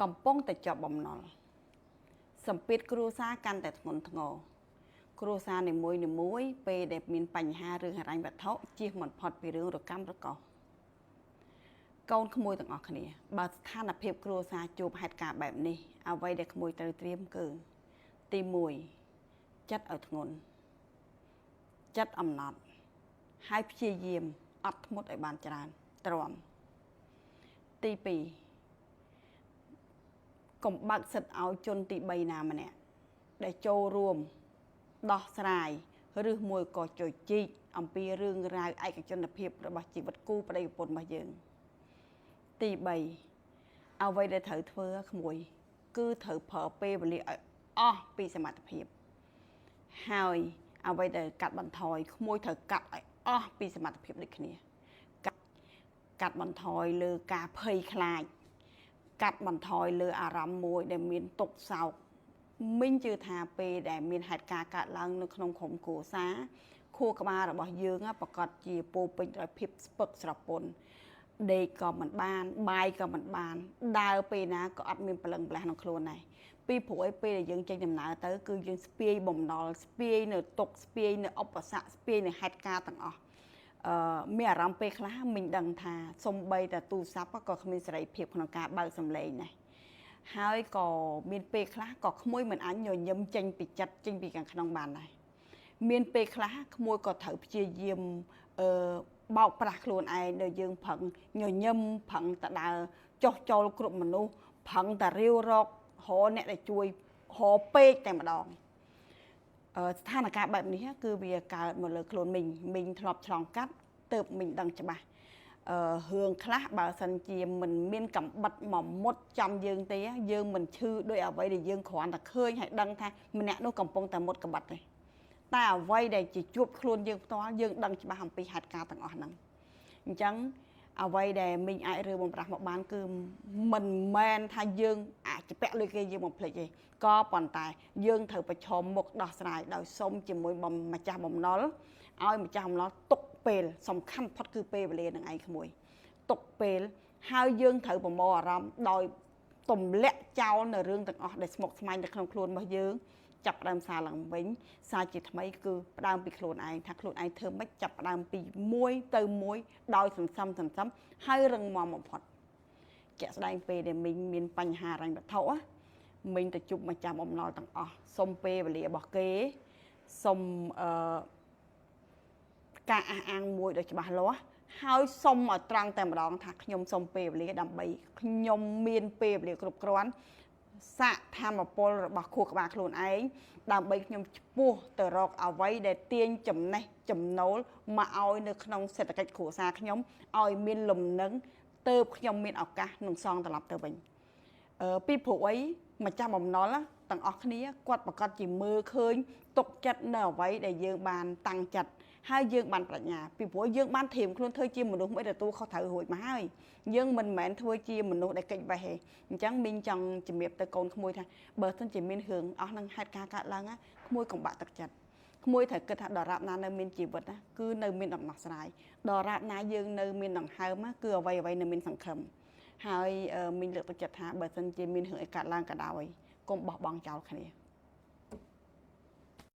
កំពុងតែជាប់បំណុលសម្ពាធគ្រួសារកាន់តែធ្ងន់ធ្ងរគ្រួសារនីមួយៗពេលដែលមានបញ្ហារឿងហិរញ្ញវត្ថុជៀសមិនផុតពីរឿងរកម្មរកុសកូនក្មួយទាំងអស់គ្នាបើស្ថានភាពគ្រួសារជួបហេតុការណ៍បែបនេះអ្វីដែលក្មួយត្រូវត្រៀមគឺទី1ចិត្តឲ្យធ្ងន់ចិត្តអំណត់ហើយព្យាយាមអត់ធ្មត់ឲ្យបានច្រើនទ្រាំទី2កុំបើកសិទ្ធឲ្យជនទី3ណាម្នាក់ដែលចូលរួមដោះស្រាយឬមួយក៏ជជីកអំពីរឿងរ៉ាវឯកជនភាពរបស់ជីវិតគូប្តីប្រពន្ធរបស់យើងទី3អ្វីដែលត្រូវធ្វើក្មួយគឺត្រូវប្រើពេលវេលាឲ្យអស់ពីសមត្ថភាពហើយអ្វីដែលកាត់បន្ថយក្មួយត្រូវកាត់ឲ្យអស់ពីសមត្ថភាពដូចគ្នាកាត់បន្ថយលើការភ័យខ្លាចកាត់បន្ថយលើអារម្មណ៍មួយដែលមានទុក្ខសោកមីងជឿថាពេលដែលមានហេតុការណ៍កើតឡើងនៅក្នុងក្រុមគ្រួសារខួរក្បាលរបស់យើងប្រកាសជាពោពេញដោយភាពស្ពឹកស្រពន់ដេកក៏មិនបានបាយក៏មិនបានដើរពេលណាក៏អត់មានព្រលឹងផ្លាស់ក្នុងខ្លួនដែរពីព្រោះឯពេលដែលយើងចេញដំណើរទៅគឺយើងស្ពាយបំណុលស្ពាយនៅទុក្ខស្ពាយនៅឧបសគ្គស្ពាយនៅហេតុការណ៍ទាំងអស់មានអារម្មណ៍ពេលខ្លះមិញដឹងថាសំបីតែទូរស័ព្ទក៏គ្មានសេរីភាពក្នុងការបើកសំឡេងដែរហើយក៏មានពេលខ្លះក៏ក្មួយមិនអាចញញឹមចេញពីចិត្តចេញពីខាងក្នុងបានដែរមានពេលខ្លះក្មួយក៏ត្រូវព្យាយាមបោកប្រាស់ខ្លួនឯងដែលយើងប្រឹងញញឹមប្រឹងតដើរចុះចូលគ្រប់មនុស្សប្រឹងតែរាវរករកអ្នកដែលជួយរកពេកតែម្ដងស្ថានភាពបែបនេះគឺវាកើតមកលើខ្លួនមីងមីងធ្លាប់ឆ្លងកាត់ទៅមីងដឹងច្បាស់រឿងខ្លះបើសិនជាមិនមានកំបិតមកមុតចំយើងទេយើងមិនឈឺដោយអ្វីដែលយើងគ្រាន់តែឃើញហើយដឹងថាម្នាក់នោះកំពុងតែមុតកំបិតទេតែអ្វីដែលជាជួបខ្លួនយើងផ្ទាល់យើងដឹងច្បាស់អំពីហេតុការណ៍ទាំងអស់ហ្នឹងអញ្ចឹងអ្វីដែលមីងអាចរើបំប្រាស់មកបានគឺមិនមែនថាយើងអាចពាក់លុយគេយើងបំភ្លេចទេក៏ប៉ុន្តែយើងត្រូវប្រឈមមុខដោះស្រាយដោយសុំជាមួយម្ចាស់បំណុលឲ្យម្ចាស់បំណុលទុកពេលសំខាន់ផុតគឺពេលវេលានឹងឯងក្មួយទុកពេលហើយយើងត្រូវប្រមូលអារម្មណ៍ដោយទម្លាក់ចោលនៅរឿងទាំងអស់ដែលស្មុគស្មាញនៅក្នុងខ្លួនរបស់យើងចាប់ផ្ដើមសារឡើងវិញសារជាថ្មីគឺផ្ដើមពីខ្លួនឯងថាខ្លួនឯងធ្វើម៉េចចាប់ផ្ដើមពី1ទៅ1ដោយសន្សំសន្សំហើយរឹងមាំបំផុតជាក់ស្ដែងពេលដែលមីងមានបញ្ហារញ្ញវត្ថុមីងទៅជួបម្ចាស់បំណុលទាំងអស់សុំពេលវេលារបស់គេសុំការអះអាងមួយដ៏ច្បាស់លាស់ហើយសុំឲ្យត្រង់តែម្ដងថាខ្ញុំសុំពេលវេលាដើម្បីខ្ញុំមានពេលវេលាគ្រប់គ្រាន់សាកធម្មពលរបស់ខួរក្បាលខ្លួនឯងដើម្បីខ្ញុំឆ្ពោះទៅរកអ្វីដែលទាញចំណេះចំណូលមកឲ្យនៅក្នុងសេដ្ឋកិច្ចគ្រួសារខ្ញុំឲ្យមានលំនឹងទៅខ្ញុំមានឱកាសនឹងសងត្រឡប់ទៅវិញពីព្រោះអីម្ចាស់បំណុលទាំងអស់គ្នាគាត់ប្រកាសជាមើលឃើញទុកចិត្តនៅអ្វីដែលយើងបានតាំងចិត្តហើយយើងបានប្រាជ្ញាពីព្រោះយើងបានត្រៀមខ្លួនធ្វើជាមនុស្សមួយទទួលខុសត្រូវរួចមកហើយយើងមិនមែនធ្វើជាមនុស្សដែលកិច្ចវេះទេអញ្ចឹងមីងចង់ជំរាបទៅកូនក្មួយថាបើសិនជាមានរឿងអស់នឹងហេតុការណ៍កើតឡើងក្មួយកុំបាក់ទឹកចិត្តក្មួយត្រូវគិតថាដរាបណានៅមានជីវិតណាគឺនៅមានដំណោះស្រាយដរាបណាយើងនៅមានដង្ហើមគឺអ្វីអ្វីនៅមានសង្ឃឹមហើយមីងលើកទឹកចិត្តថាបើសិនជាមានរឿងអីកើតឡើងក៏ដោយកុំបោះបង់ចោលគ្នា